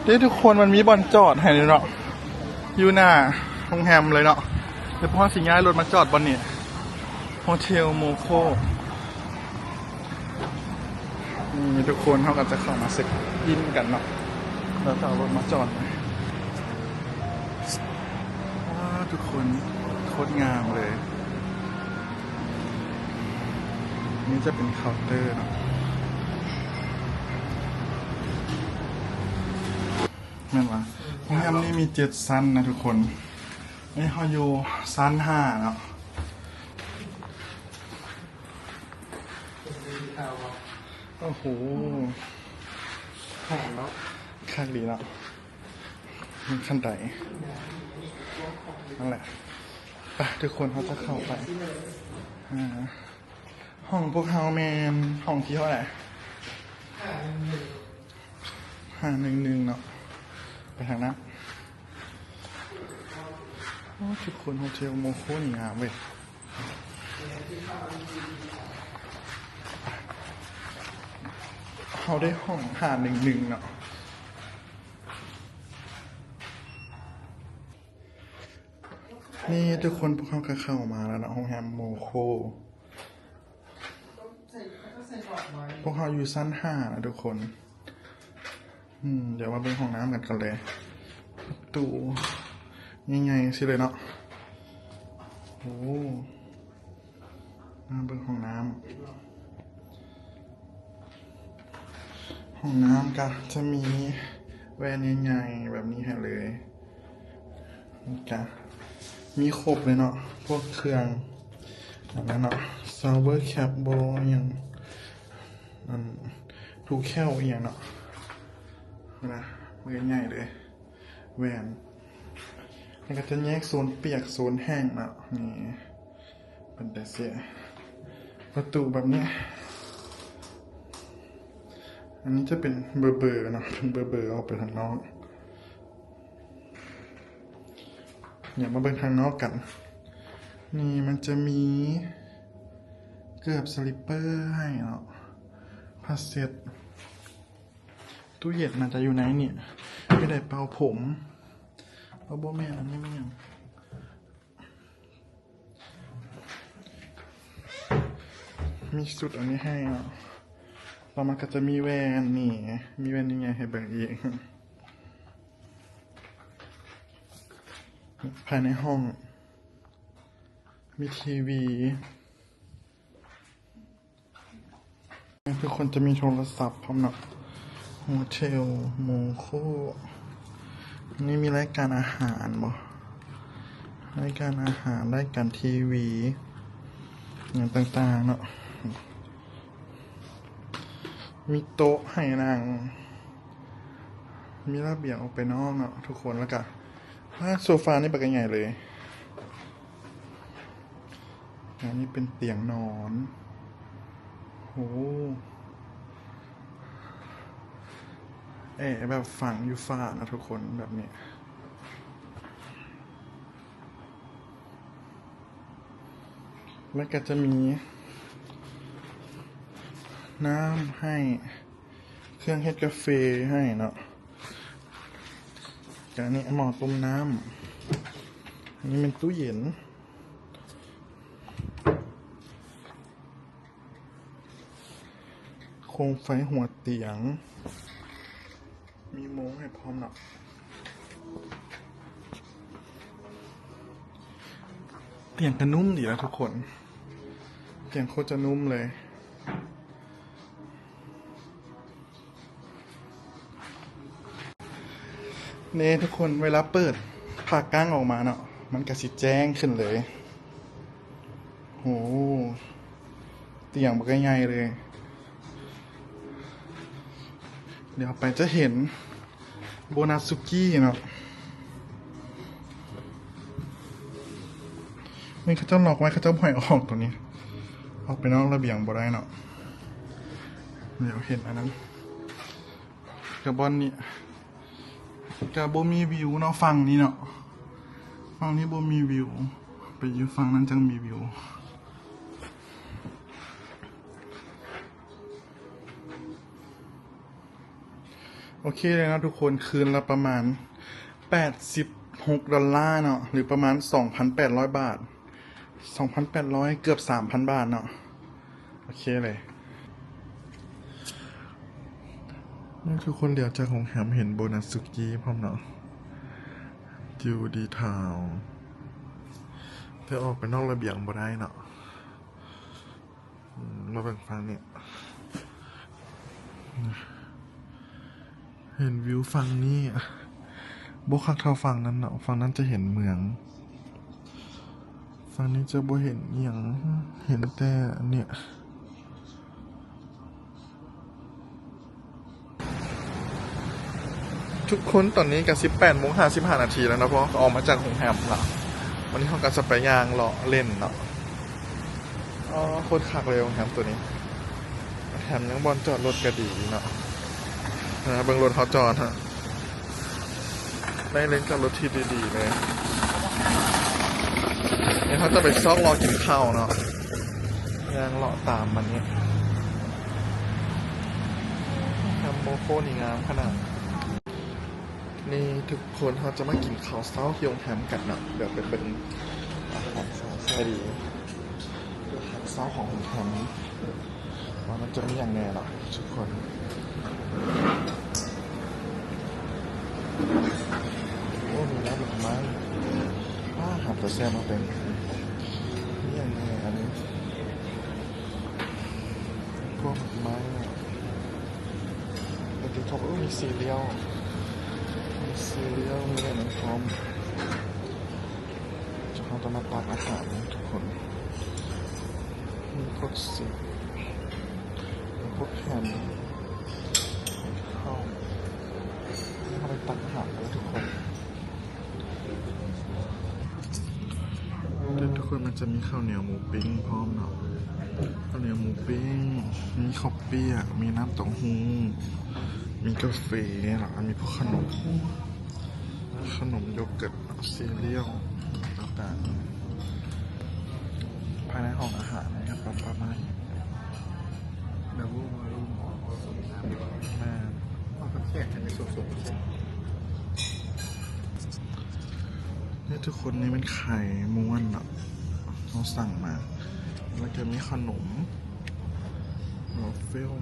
ເດ້ທຸກຄົນ ມັນມີບ່ອນຈອດໃຫ້ເນາະ ຢູ່ໜ້າໂຮງແຮມເລີຍເນາະ. ແລ້ວພວກເຮົາຊິຍ້າຍລົດມາຈອດບ່ອນນີ້ ໂຮເທວໂມໂຄ. ນີ້ທຸກຄົນ ເຮົາກໍຈະເຂົ້າມາເຊັກອິນກັນເນາະ ແລ້ວກໍເອົາລົດມາຈອດ. ວ້າ ທຸກຄົນ ໂຄດງາມເລີຍ. ນີ້ຈະເປັນເຄົາເຕີເນາະ ແມ່ນຫວາ? ໂຮງແຮມນີ້ມີເຈັດຊັ້ນນະທຸກຄົນ. ນີ້ເຮົາຢູ່ຊັ້ນຫ້າເນາະ. ໂອ້ໂຫ ຫອມເນາະ ຄັກດີເນາະ. ມີຂັ້ນໄດ ນັ້ນແຫຼະ. ໄປ ທຸກຄົນ ເຮົາຈະເຂົ້າໄປ. ອ່າ ຫ້ອງພວກເຮົາແມ່ນຫ້ອງທີເທົ່າໃດ? ຫ້າໜຶ່ງໜຶ່ງ ຫ້າໜຶ່ງໜຶ່ງເນາະ. ໄປທາງນັ້ນ. ໂອ້ ທຸກຄົນ ໂຮເທວໂມໂຄນີ້ງາມເວີຍ. ເຮົາໄດ້ຫ້ອງຫ້າໜຶ່ງໜຶ່ງເນາະ. ນີ້ທຸກຄົນ ພວກເຮົາກໍເຂົ້າມາແລ້ວເນາະ ໂຮງແຮມໂມໂຄ. ພວກເຮົາຢູ່ຊັ້ນຫ້ານະທຸກຄົນ. ອືມ ດຽວມາເບິ່ງຫ້ອງນ້ຳກັນກ່ອນເລີຍ. ປະຕູໃຫຍ່ໆ ຊີ້ເລີຍເນາະ. ໂອ້ ມາເບິ່ງຫ້ອງນ້ຳ. ຫ້ອງນ້ຳກໍຈະມີແວ່ນໃຫຍ່ໆ ແບບນີ້ໃຫ້ເລີຍ. ກະມີຄົບເລີຍເນາະ ພວກເຄື່ອງອັນນັ້ນເນາະ ຊາວເວີແຄັບບໍ ອີ່ຫຍັງ ອັນ ທູແຄວ ອີ່ຫຍັງເນາະ ນະ ເບິ່ງໃຫຍ່ເລີຍ ແວ່ນ. ແລ້ວກໍຈະແຍກໂຊນປຽກໂຊນແຫ້ງເນາະ ນີ້ ເປັນແຕ່ເສຍ ປະຕູແບບນີ້. ອັນນີ້ຈະເປັນເບີໆເນາະ ເປັນເບີໆອອກໄປທາງນອກ. ດຽວມາເບິ່ງທາງນອກກັນ. ນີ້ມັນຈະມີເກີບສະລິບເປີໃຫ້ເນາະ ຜ້າເຊັດ. ຕູ້ເຢັນໜ້າຈະຢູ່ໃນນີ້ ໄດ້ເປົ່າຜົມ. ເອົາ ບໍ່ແມ່ນ ອັນນີ້ແມ່ນຫຍັງ? ມີຊຸດອັນນີ້ໃຫ້ເນາະ. ຕໍ່ມາກໍຈະມີແວ່ນນີ້ ມີແວ່ນໃຫຍ່ໆໃຫ້ເບິ່ງອີກ. ພາຍໃນຫ້ອງມີທີວີ. ທຸກຄົນຈະມີໂທລະສັບພ້ອມເນາະ. ໂຮເທວໂມໂຄ ນີ້ມີລາຍການອາຫານບໍ? ລາຍການອາຫານ ລາຍການທີວີ ຫຍັງຕ່າງໆເນາະ. ມີໂຕະໃຫ້ນັ່ງ ມີລະບຽງອອກໄປນອກເນາະທຸກຄົນ. ແລ້ວກະ ໂຊຟານີ້ບັກໃຫຍ່ເລີຍ. ອັນນີ້ເປັນຕຽງນອນ. ໂຫ ແອແບບຝັງຢູ່ຝານະທຸກຄົນ ແບບນີ້. ແລ້ວກໍຈະມີນ້ຳໃຫ້ ເຄື່ອງເຮັດກາເຟໃຫ້ເນາະ. ກະອັນນີ້ໝໍ້ຕົ້ມນ້ຳ. ອັນນີ້ແມ່ນຕູ້ເຢັນ. ໂຄມໄຟຫົວຕຽງ ມີໂມງໃຫ້ພ້ອມເນາະ. ຕຽງກະນຸ້ມດີລະທຸກຄົນ. ຕຽງໂຄດຈະນຸ້ມເລີຍ. ນີ້ທຸກຄົນ ເວລາເປີດຜ້າກັ້ງອອກມາເນາະ ມັນກະຊິແຈ້ງຂຶ້ນເລີຍ. ໂຫ ຕຽງບັກໃຫຍ່ເລີຍ. ດຽວໄປຈະເຫັນໂບນັດສຸກີ້ເນາະ. ນີ້ເຂົາເຈົ້າລັອກໄວ້ ເຂົາເຈົ້າບໍ່ໃຫ້ອອກຕົງນີ້ ອອກໄປນອກລະບຽງບໍ່ໄດ້ເນາະ. ດຽວເຫັນອັນນັ້ນ ກະບ່ອນນີ້ກະບໍ່ມີວິວເນາະ ຝັ່ງນີ້ເນາະ. ຝັ່ງນີ້ບໍ່ມີວິວ ໄປຢູ່ຝັ່ງນັ້ນຈັ່ງມີວິວ. ໂອເຄເລີຍເນາະທຸກຄົນ, ຄືນລະປະມານແປດສິບຫົກດອນລາເນາະ ຫຼືປະມານສອງພັນແປດຮ້ອຍບາດ, ສອງພັນແປດຮ້ອຍ ເກືອບສາມພັນບາດເນາະ. ໂອເຄເລີຍ. ນີ້ທຸກຄົນ, ຫຼຽວຈາກໂຮງແຮມເຫັນໂບນັດສຸກີ້ພ້ອມເນາະ, ຢູ່ດີທາວ ແຕ່ອອກໄປນອກລະບຽງບໍ່ໄດ້ເນາະ. ອືມ ມາເບິ່ງຝັ່ງນີ້, ເຫັນວິວຝັ່ງນີ້ ບໍ່ຄັກເທົ່າຝັ່ງນັ້ນເນາະ. ຝັ່ງນັ້ນຈະເຫັນເມືອງ, ຝັ່ງນີ້ຈະບໍ່ເຫັນອີ່ຫຍັງ, ເຫັນແຕ່ອັນນີ້. ທຸກຄົນ, ຕອນນີ້ກໍສິບແປດໂມງຫ້າສິບຫ້ານາທີແລ້ວເນາະ, ເພາະວ່າກໍອອກມາຈາກໂຮງແຮມລະ. ວັນນີ້ເຮົາກໍຈະໄປຍ່າງເລາະເຫຼັ້ນເນາະ. ອໍ ໂຄດຄັກເລີຍໂຮງແຮມໂຕນີ້, ແຖມຍັງບ່ອນຈອດລົດກໍດີເນາະ. ເບິ່ງລົດເຮົາຈອດຮະ. ໄດ້ເລນຈອດລົດທີ່ດີໆເລີຍ. ດຽວເຮົາຈະໄປຊອກເລາະກິນເຂົ້າເນາະ, ຍ່າງເລາະຕາມມັນນີ້. ແຮມໂມໂຄນີ້ງາມຂະໜາດ. ນີ້ທຸກຄົນ, ເຮົາຈະມາກິນເຂົ້າເຊົ້າທີ່ໂຮງແຮມກັນເນາະ. ດຽວໄປເບິ່ງອາຫານເຊົ້າ. ສະບາຍດີ. ອາຫານເຊົ້າຂອງໂຮງແຮມ ວ່າມັນຈະມີຫຍັງແດ່ເນາະທຸກຄົນ. ໂອ້ ມີນ້ຳດອກໄມ້. ວ້າ ຫາແຕ່ແຊບມາເປັນ. ມີຫຍັງແດ່ອັນນີ້? ພວກດອກໄມ້. ປະຕິໂທ ເອີ ມີຊີຣຽວ, ມີຊີຣຽວ, ມີຫຍັງພ້ອມ. ເຮົາຈະມາຕັກອາຫານທຸກຄົນ. ມີພວກຊິບ ມີພວກແຮມ ເຂົ້າ. ເຮົາໄປຕັກອາຫານກັນທຸກຄົນ. ເດີ ທຸກຄົນ, ມັນຈະມີເຂົ້າໜຽວໝູປີ້ງພ້ອມເນາະ, ເຂົ້າໜຽວໝູປີ້ງ, ມີເຂົ້າປຽກ, ມີນ້ຳເຕົ້າຫູ້, ມີກາເຟ ແລ້ວກໍມີພວກຂະໜົມ, ຂະໜົມໂຢເກີດ. ຊີຣຽວຕ່າງໆ ພາຍໃນຫ້ອງອາຫານນີ້ ປະມານນີ້. ແມ່ນ ເອົາກາແຟໃຫ້ສົດໆ. ນີ້ທຸກຄົນ, ນີ້ແມ່ນໄຂ່ມ້ວນເນາະ ເຮົາສັ່ງມາ, ແລ້ວກໍມີຂະໜົມ ວາຟເຟິລ.